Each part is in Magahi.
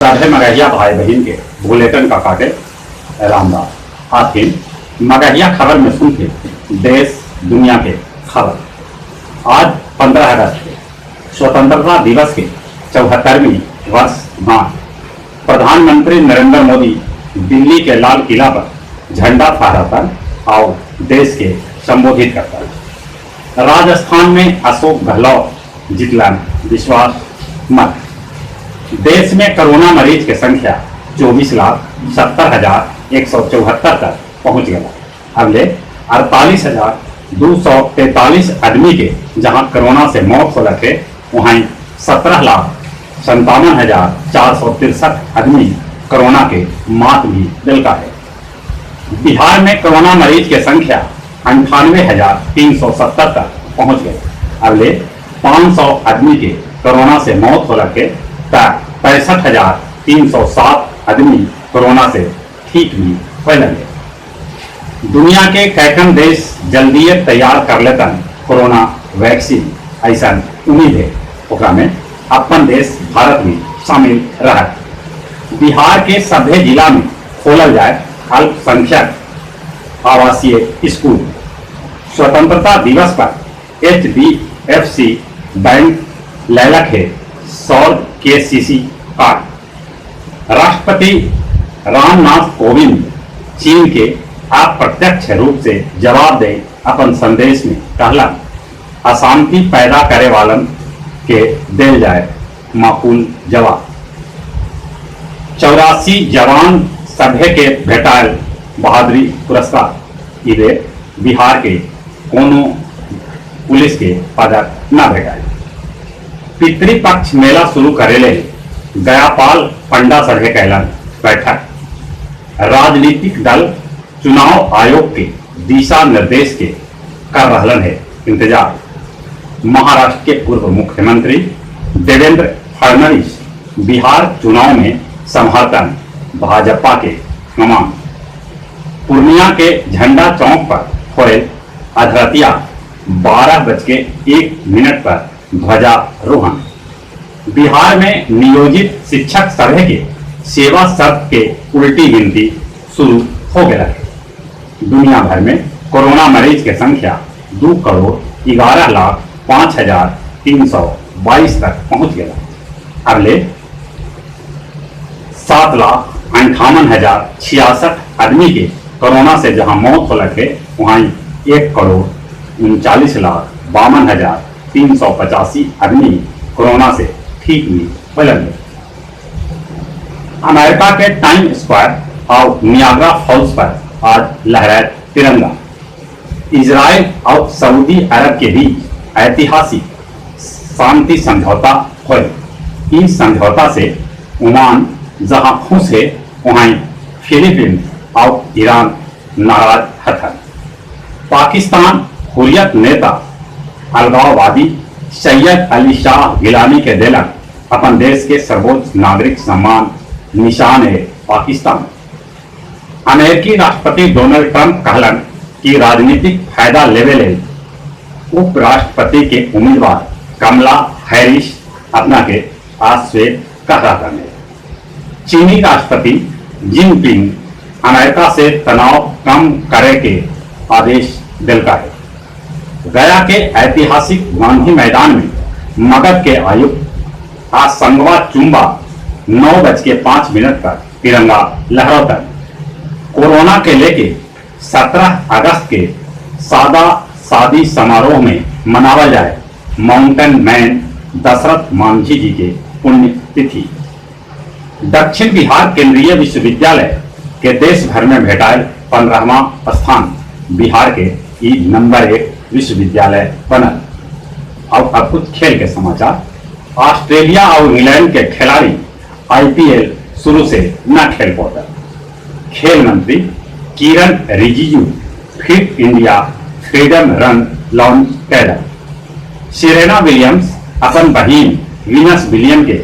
साढ़े मगहिया भाई बहिन के बुलेटिन का काटे रामदास आखिर मगहिया खबर में सुन के देश दुनिया के खबर। आज 15 अगस्त के स्वतंत्रता दिवस के 74वीं वर्ष गांठ। प्रधानमंत्री नरेंद्र मोदी दिल्ली के लाल किला पर झंडा फहराकर और देश के संबोधित करता। राजस्थान में अशोक गहलोत जितलन विश्वास मत। देश में कोरोना मरीज के संख्या 24,70,174 तक पहुंच गया। अगले 48,243 आदमी के जहां कोरोना से मौत हो रखे, वहीं 17,57,463 आदमी कोरोना के मात भी दिलका है। बिहार में कोरोना मरीज के संख्या 98,370 तक पहुंच गए। अगले 500 आदमी के कोरोना से मौत हो रखे, 65,307 आदमी कोरोना से ठीक भी हो लगे। दुनिया के कैकन देश जल्दी तैयार कर लेतन कोरोना वैक्सीन, ऐसा उम्मीद है। ओकरा में अपन देश भारत भी शामिल रहा। बिहार के सभे जिला में खोलल जाए अल्पसंख्यक आवासीय स्कूल। स्वतंत्रता दिवस पर एचडीएफसी बैंक लैलक है सौर के सीसी कार्ड। राष्ट्रपति रामनाथ कोविंद चीन के अप्रत्यक्ष रूप से जवाब दे अपन संदेश में कहला, अशांति पैदा करे वालन के दिल जाए माकूल जवाब। 84 जवान सभे के भेटायल बहादुरी पुरस्कार। इधर बिहार के कोनो पुलिस के पदक न भेटायल। पितृपक्ष मेला शुरू करेले गयापाल पंडा सभे कैलन बैठक। राजनीतिक दल चुनाव आयोग के दिशा निर्देश के कर रहलन है इंतजार। महाराष्ट्र के पूर्व मुख्यमंत्री देवेंद्र फडणवीस बिहार चुनाव में संभालतन भाजपा के कमान। पूर्णिया के झंडा चौक पर होयल अधरतिया 12:01 पर ध्वजारोहण। बिहार में नियोजित शिक्षक सभा के सेवा शर्त के उल्टी गिनती शुरू हो गया है। दुनिया भर में कोरोना मरीज के संख्या 2,11,05,322 तक पहुंच गया। अगले 7,58,066 आदमी के कोरोना से जहां मौत हो लगे, वहां 1,39,52,385 आदमी कोरोना से ठीक भी हो लगे। अमेरिका के टाइम स्क्वायर और नियाग्रा फॉल्स पर आज लहराए तिरंगा। इजराइल और सऊदी अरब के बीच ऐतिहासिक शांति समझौता हुए। इस समझौता से ओमान जहां खुश है, वहीं फिलीपींस और ईरान नाराज हथन। पाकिस्तान हुरियत नेता अलगाववादी सैयद अली शाह गिलानी के दिलक अपन देश के सर्वोच्च नागरिक सम्मान निशान है पाकिस्तान। अमेरिकी राष्ट्रपति डोनाल्ड ट्रंप कहलन कि राजनीतिक फायदा लेवे ले उपराष्ट्रपति के उम्मीदवार कमला हैरिस अपना के अश्वेत कह रहा है। चीनी राष्ट्रपति जिनपिंग अमेरिका से तनाव कम करे के आदेश दिलका है। गया के ऐतिहासिक गांधी मैदान में मगध के आयुक्त आसंगवा चुंबा 9:05 पर तिरंगा लहरौतन। कोरोना के लेके 17 अगस्त के सादा शादी समारोह में मनावल जाए माउंटेन मैन दशरथ मांझी जी के पुण्यतिथि। दक्षिण बिहार केंद्रीय विश्वविद्यालय के देश भर में भेटायल 15वां स्थान। बिहार के ई नंबर 1 विश्वविद्यालय बनल। और अब कुछ खेल के समाचार। ऑस्ट्रेलिया और इंग्लैंड के खिलाड़ी आईपीएल शुरू से न खेल पाता। खेल मंत्री Kiran Rijiju fit India freedom run launch कैला। सेरेना विलियम्स अपन बहिन वीनस विलियम के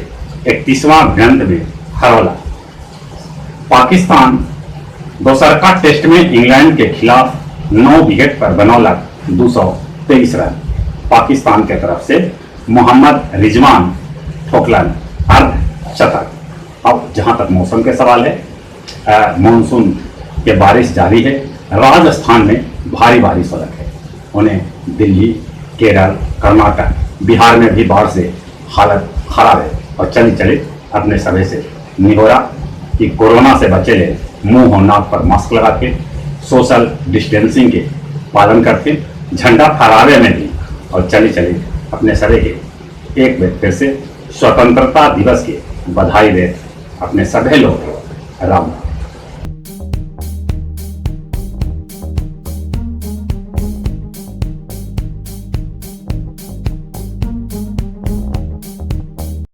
31वां भिड़ंत में हरौला। पाकिस्तान दोसरका टेस्ट में इंग्लैंड के खिलाफ 9 विकेट पर बनौलक 223 रन। पाकिस्तान के तरफ से मोहम्मद रिजवान ठोकलन अर्धशतक। अब जहां तक मौसम के सवाल है, मानसून के बारिश जारी है। राजस्थान में भारी बारिश हो रही है। उन्हें दिल्ली, केरल, कर्नाटक, बिहार में भी बाढ़ से हालत खराब है। और चले चले अपने सभी से निहोरा कि कोरोना से बचे ले मुंह और नाक पर मास्क लगा के सोशल डिस्टेंसिंग के पालन करके झंडा फहरावे में भी। और चले चले अपने सभी के एक बार फिर से स्वतंत्रता दिवस के बधाई दे अपने सभी लोग। राम राम।